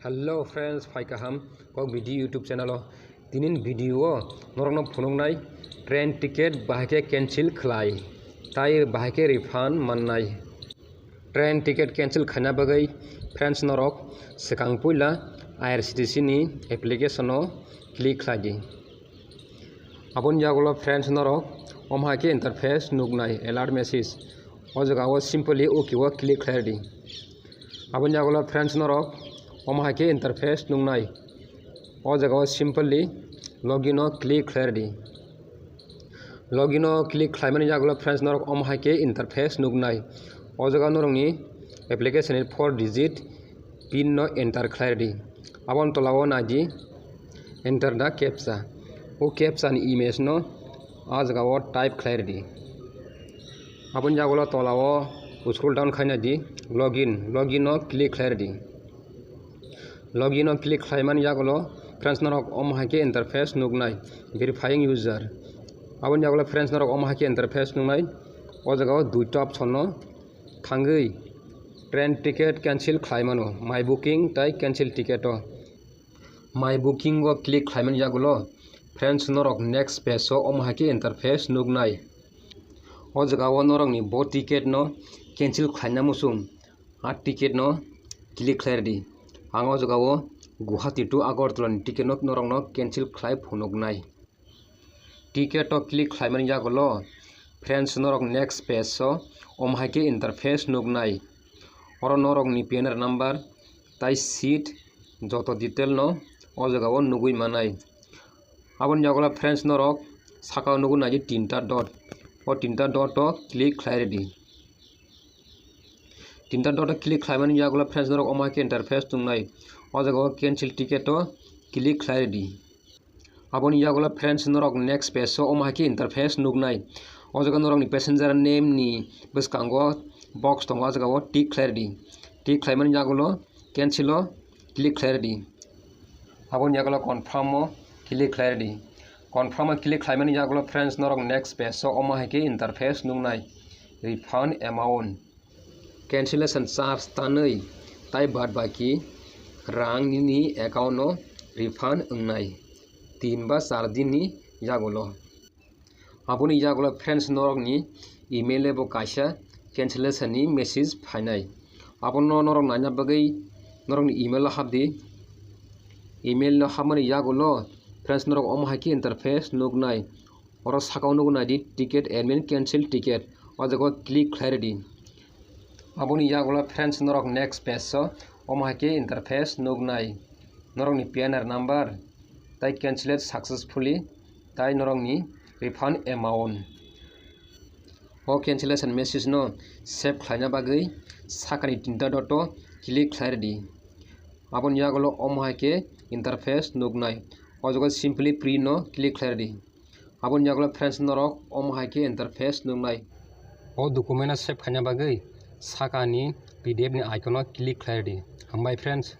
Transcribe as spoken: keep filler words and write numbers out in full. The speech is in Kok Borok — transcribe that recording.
Hello friends, phai kaham kok video YouTube channel o. Tinin video o norokno phunuknai train ticket bahai khe cancel khlai tai bahai khe refund mannai. Train ticket cancel khaina bagwi friends norok swkang puila I R C T C ni application o click khlai di. Aboni yagulo friends norok omo hai khe interface nuknai alert message. O jaga o simply OK o click khlai di. Aboni yagulo friends norok omo hai khe interface nuknai. O jaga o simply login o click khlai di. Login o click khlaimani yagulo friends norok omo hai khe interface nuknai. O jaga norokni application ni four digit pin no enter khlai di. Aboni tola o nai di, enter the captcha. O captcha ni image no o jaga o type khlai di. Aboni yagulo tola o scroll down khaina di, login, login o click khlai di. Login o click khlaimani yagulo friends norok omo hai khe interface nuknai, verifying user. Aboni yagulo friends norok omo hai khe interface nuknai. O jaga o duita option no thangwi train ticket cancel khlai mano, my booking tai cancel ticket o. My booking o click khlaimani yagulo friends norok next page o omo hai khe interface nuknai. O jaga o norokni bo ticket no cancel khlaina muchung a ticket no click khlai di. Ang o jaga o Guwahati to Agartala ni ticket no norokno cancel khlai phunuknai. Ticket o click khlaimani yagulo friends norok next page o omo hai khe interface nuknai. Oro norokni P N R number tai seat joto detail no o jaga o nugwi manai. Aboni yagulo friends norok saka o nugwi nai di tinta dot. O tinta dot o click khlai di. Tinta dot o click khlaimani yagulo friends norok omo hai khe interface nuknai. O jaga o cancel ticket o click khlai di. Aboni yagulo friends norok next page o omo hai khe interface nuknai. O jaga norokni passenger name ni bwskango box tongo, o jaga o tick khlai di. Tick khlaimani yagulo cancel o click khlai di. Aboni yagulo confirm o click khlai di. Confirm o click khlaimani yagulo friends norok next page o omo hai khe interface nuknai, refund amount. Cancellation charge tanwi tai bad baki rang nini account o refund wngnai tin ba char din ni yagulo. Aboni yagulo friends norokni email o bo kaisa cancellation ni message phainai. Abono norok naina bagwi norokni email o hapdi. Email o hapmani yagulo friends norok omo hai khe interface nuknai. Oro saka o nuknai di ticket admin cancel ticket. O jaga o click khlai di. Aboni yagulo friends norok next page o omo hai khe interface nuknai. Norokni P N R number tai cancelled successfully tai norokni refund amount. O cancellation message no save khlaina bagwi sakani tinta dot o click khlai di. Aboni yagulo omo hai khe interface nuknai. O jaga simply print no click khlai di. Aboni yagulo friends norok omo hai khe interface nuknai. O document no save khaina bagwi sakani P D F ni icon o click khlai di. Hambai friends.